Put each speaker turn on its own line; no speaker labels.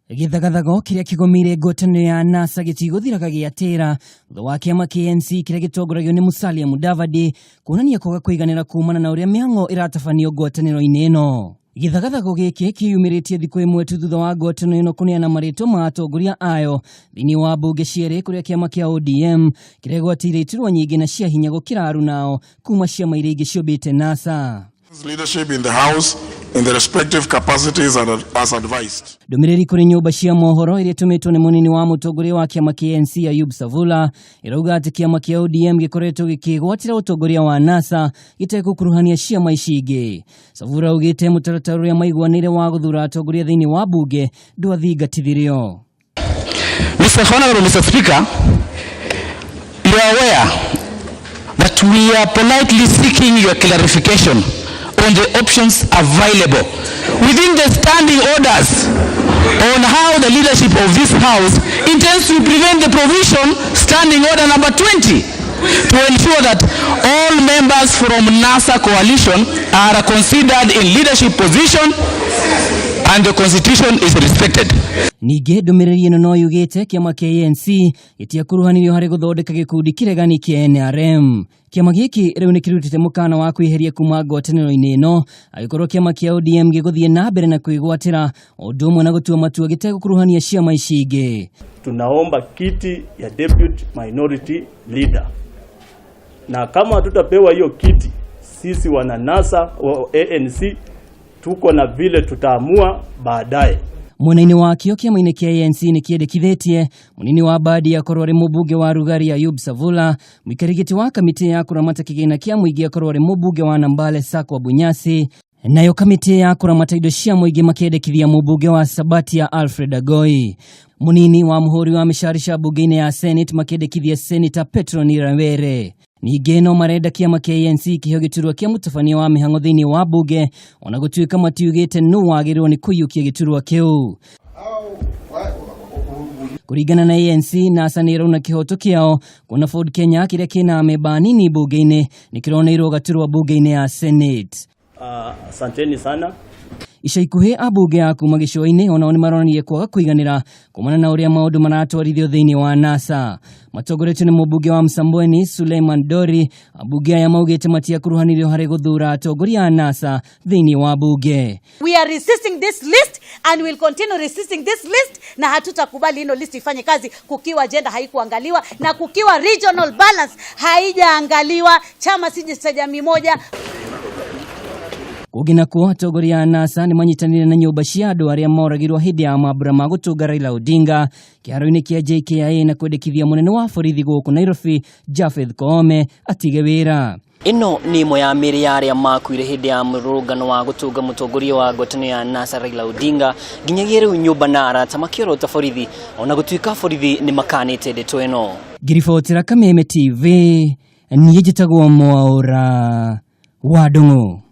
Gĩthagathago kĩrĩa kĩgũmĩire ngwatanĩro ya NASA gĩtigũthiraga gĩatĩra thutha wa kĩama KNC kĩrĩa gĩtongoragio nĩ Musalia Mudavadi kuonania kwaga kũiganĩra kumana na ũrĩa mĩhang'o ĩratabanio ngwatanĩro-inĩ ĩno. Gĩthagathago gĩkĩ kĩyumĩrĩtie thikũ ĩmwe tu thutha wa ngwatanĩro ĩno kũneana marĩtwa ma atongoria ayo thĩinĩ wa mbunge cierĩ kũrĩa kĩama kĩa ODM kĩregwatĩire iturwa nyingĩ na cia hinya gũkĩra arunao kuma ciama iria ingĩ ciũmbĩte NASA.
Leadership in the House in the respective capacities and as advised.
Ndũmĩrĩri kũrĩ nyũmba cia mohoro ĩrĩa ĩtũmĩtwo nĩ mũnini wa mũtongoria wa kĩama KNC Ayub Savula ĩrauga atĩ kĩama kĩa ODM gĩkoretwo gĩkĩgwatĩra ũtongoria wa NASA gĩtegũkuruhania ciama ici ingĩ. Savula augĩte mũtaratara ũrĩa maiguanĩire wa gũthura atongoria thĩinĩ wa mbunge ndwathingatithirio.
Mr. Honorable Mr. Speaker, you are aware that we are politely seeking your clarification on the options available within the standing orders on how the leadership of this House intends to prevent the provision standing order number 20 to ensure that all members from NASA coalition are considered in leadership position and the constitution is respected.
Ningĩ ndũmĩrĩri ĩno no yugĩte kĩama kĩa ANC gĩtiakuruhanirio harĩ gũthondeka gĩkundi kĩregani kĩa NRM. Kĩama gĩkĩ rĩu nĩ kĩrutĩte mũkana wa kwĩheria kuma ngwatanĩro-inĩ ĩno angĩkorwo kĩama kĩa ODM gĩgũthiĩ na mbere na kwĩgwatĩra o ũndũ ũmwe na gũtua matua gĩtegũkuruhania ciama ici ingĩ.
Tunaomba kiti ya deputy minority leader, na kama hatutapewa hiyo kiti, sisi wana NASA wa ANC tuko na vile tutaamua baadaye.
Mwena-inĩ wakĩo kĩama-inĩ kĩa ANC nĩ kĩendekithĩtie mũnini wa Mbadi akorwo arĩ mũmbunge wa Rugari Ayub Savula, mũikarĩri gĩtĩ wa kamĩtĩ ya kũramata kĩgĩna kĩa mũingĩ akorwo arĩ mũmbunge wa Nambale Sakwa Bunyasi, nayo kamĩtĩ ya kũramata indo cia mũingĩ makĩendekithia mũmbunge wa Sabatia Alfred Agoi. Mũnini wa mũhũri wa mĩcaarica mbunge-inĩ ya Senate makĩendekithia Senator Petronila Were. Ningĩ no marenda kĩama kĩa ANC kĩheo gĩturwa kĩa mũtabania wa mĩhang'o thĩinĩ wa mbunge ona gũtuĩka matiugĩte nũ wagĩrĩirwo nĩ kũiyũkia gĩturwa kĩu. Kũringana na ANC, NASA nĩ ĩrauna kĩhoto kĩao kuona Ford Kenya kĩrĩa kĩna amemba anini mbunge-inĩ nĩ kĩroneirwo gaturwa mbunge-inĩ ya Senate.
Asanteni sana.
Ica ikuhĩ ambunge a kuma gĩcũa-inĩ onao nĩ maronanirie kwaga kũiganĩra kumana na ũrĩa maũndũ maratwarithio thĩinĩ wa NASA. Matongoretio nĩ mũmbunge wa Msambweni Suleiman Dori, ambunge aya maugĩte matiakuruhanirio harĩ gũthura atongoria a NASA thĩinĩ wa mbunge.
We are resisting this list and will continue resisting this list, na hatutakubali hino list ifanye kazi kukiwa agenda haikuangaliwa na kukiwa regional balance haijaangaliwa. Chama si cha jamii moja.
Kũngĩ nakuo atongoria a NASA nĩ manyitanĩire na nyũmba cia andũ arĩa moragirwo hĩndĩ ya mambura ma gũtũnga Raila Odinga kĩharo-inĩ kĩa JKIA na kwendekithia mũnene wa borithi gũkũ Nairobi Japheth Koome atige wĩra. Ĩno nĩ ĩmwe ya mĩĩrĩ ya arĩa makuire hĩndĩ ya mũrũrũngano wa gũtũnga mũtongoria wa ngwatanĩro ya NASA Raila Odinga nginyagia rĩu nyũmba na arata makĩorota borithi ona gũtuĩka borithi nĩ makanĩte ndeto ĩno. Ngĩribotera Kameme TV niĩ njĩtagwo Mwaũra wa Ndung'u.